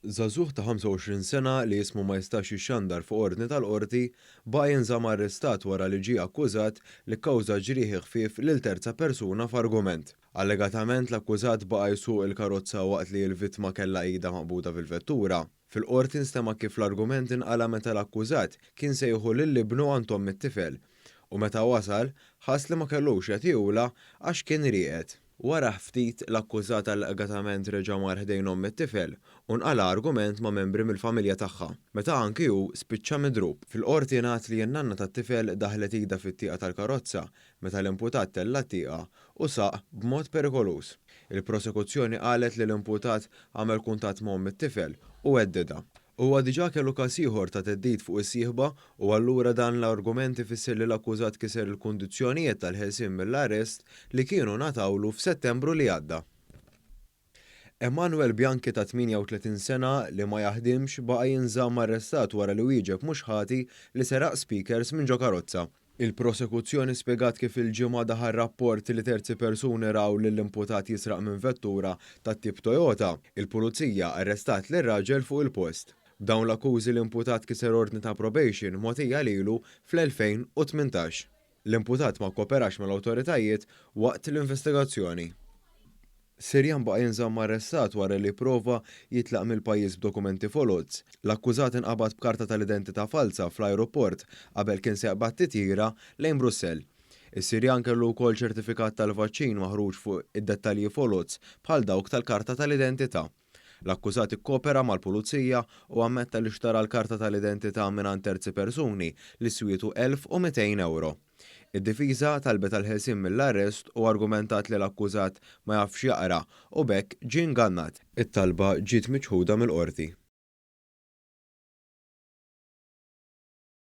Żagħżugħ ta' 25 sena li ismu ma jistax jixxandar fuq ordni tal-Qorti baqa' jinżamm arrestat wara li ġie akkużat li kkawża ġrieħi ħfief lil terza persuna f'argument. Allegatament l-akkużat baqa' jsuq il-karozza waqt li l-vittma kellha idha maqbuda fil-vettura. Fil-Qorti nstema' kif l-argument inqala' meta l-akkużat kien se jieħu lil ibnu għand omm it-tifel u meta wasal ħass li ma kellux jagħtihulha għax kien rieqed. Wara ftit, l-akkużat allegatament reġa' mar ħdejn omm it-tifel u nqala' argument ma' membri mill-familja tagħha, meta anki hu spiċċa midrub. Fil-Qorti ngħad li n-nanna tat-tifel daħlet idha fit-tieqa tal-karozza meta l-imputat tella' t-tieqa u saq b'mod perikoluż. Il-Prosekuzzjoni qalet li l-imputat għamel kuntatt ma' omm it-tifel u heddidha. Huwa diġà kellu każ ieħor ta' theddid fuq is-sieħba u allura dan l-argument ifisser li l-akkużat kiser il-kundizzjonijiet tal-ħelsien mill-arrest li kienu ngħatawlu f'Settembru li għadda. Emanuel Bianchi ta' 38 sena li ma jaħdimx baqa' jinżamm arrestat wara li wieġeb mhux ħati li seraq speakers minn ġo karozza. Il-Prosekuzzjoni spjegat kif il-Ġimgħa daħal rapport li terzi persuni raw lill-imputat jisraq minn vettura tat-tip Toyota. Il-Pulizija arrestat lir-raġel fuq il-post. B'dawn l-akkużi l-imputat kiser ordni ta' probation mogħtija lilu fl-2018. L-imputat ma kkoperax mal-awtoritajiet waqt l-investigazzjoni. Sirjan baqa' jinżamm arrestat wara li pprova jitlaq mill-pajjiż b'dokumenti foloz. L-akkużat inqabad b'karta tal-identità falza fl-ajruport qabel kien se jaqbad titjira lejn Brussell. Is-Sirjan kellu wkoll ċertifikat tal-vaċċin maħruġ fuq id-dettalji foloz bħal dawk tal-karta tal-identità. L-akkużat ikkopera mal-Pulizija u ammetta li xtara l-karta tal-identità mingħand terzi persuni li swietu 1,200 ewro. Id-difiża talbet għall-ħelsien mill-arrest u argumentat li l-akkużat ma jafx jaqra u b'hekk ġie ingannat. It-talba ġiet miċħuda mill-Qorti.